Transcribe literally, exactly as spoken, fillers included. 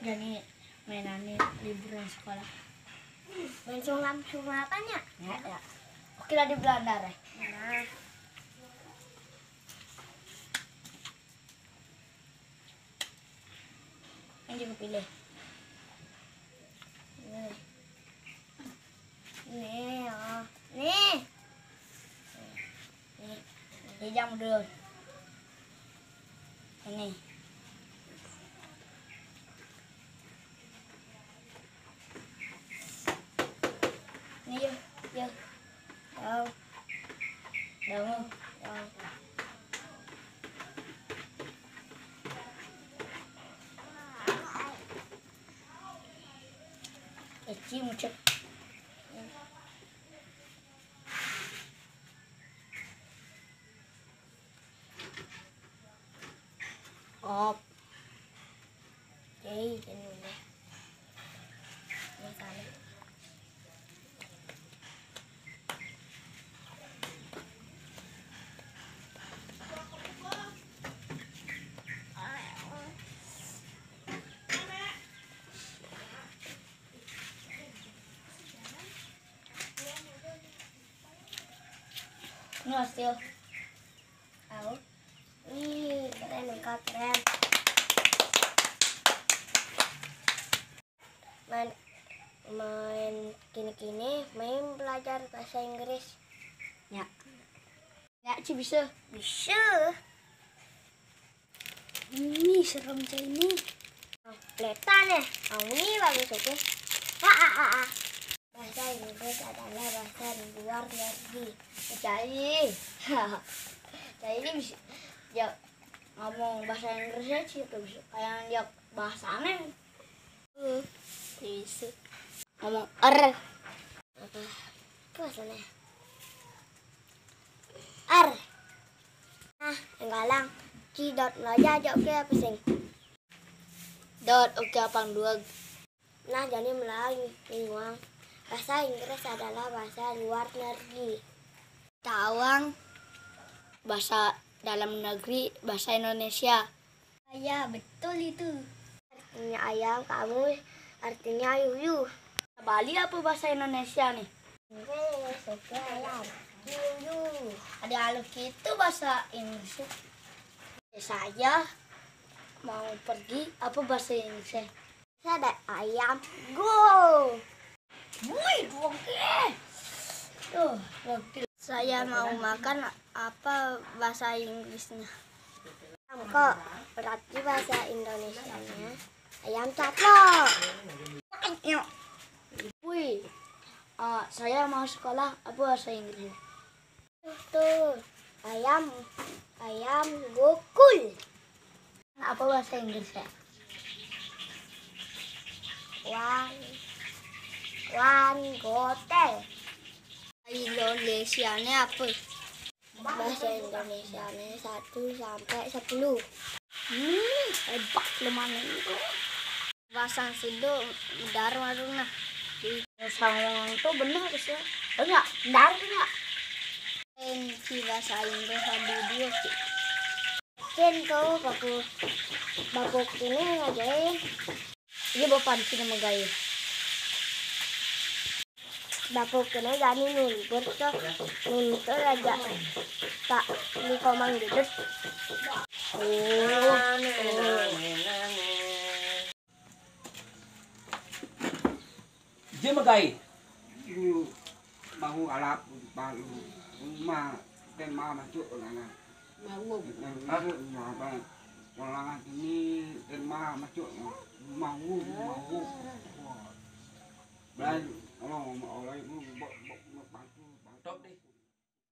Jadi mainannya liburan sekolah. Main sungai-sungai apanya? Ya, ya. Oke lah, di Belanda deh. Nah. Yang juga pilih. Nih. Nih, oh. Nih. Nih. Ini jam dulu. Ini. Ini yuk, yuk. Tahu. Tahu. Tahu. Kecil macam. Op. Jadi, ini udah. Ini kali. Ini hasil. Tahu? Wih, keren, Kak, keren. Main, main kini-kini, main belajar bahasa Inggris. Ya. Ya, Ci bisa. Bisa. Ini serem, Ci, ini. Letan ya. Oh, ini bagus, oke. Ah, ah, ah, ah. Bahasa Inggris adalah bahasa luar negeri. Cai. Cai ini bisa, ya, ngomong bahasa Inggrisnya sih tuh bisa kayak yang dia bahasanya. Hmm, bisa. Ngomong er. Apa? Apa bahasanya? Er. Nah, yang galang. Ci dot belajar aja, oke apa sing? Dot, oke apa dua? Nah, jadi mulai mingguan. Bahasa Inggris adalah bahasa luar negeri. Tawang, bahasa dalam negeri, bahasa Indonesia. Ya, betul itu. Artinya ayam, kamu artinya yuyu. Bali apa bahasa Indonesia nih? Inggris, oke, ayam. Yuyu. Ada alur gitu bahasa Inggris. Saya mau pergi, apa bahasa Inggrisnya? Saya ada ayam. Go. Wih, dua, oke. Tuh, gokil. Saya mau makan, apa bahasa Inggrisnya? Kok berarti bahasa Indonesianya ayam caplok. Yuk. Wih, ah, saya mau sekolah, apa bahasa Inggrisnya? Tuh, ayam, ayam gokul. Apa bahasa Inggrisnya? One, one gotel. Indonesianya apa? Bahasa Indonesianya satu sampai sepuluh. Hmm, hebat lumayan itu. Bahasa Sunda, dar maruna. Di Sawang itu benar sih. Enggak, dar enggak. Enci bahasa Inggris ada dua, Ci. Ken tuh baku, baku ini ngajain. Iya, bapak di sini megai. Baku kena jadi nuntur tuh, nuntur aja. Tak di komang gitu. Oh. Dia megai. Lu mau alap baru rumah dan mama tu orang. Mau. Mau apa? Orang ini dan mama tu mau, mau.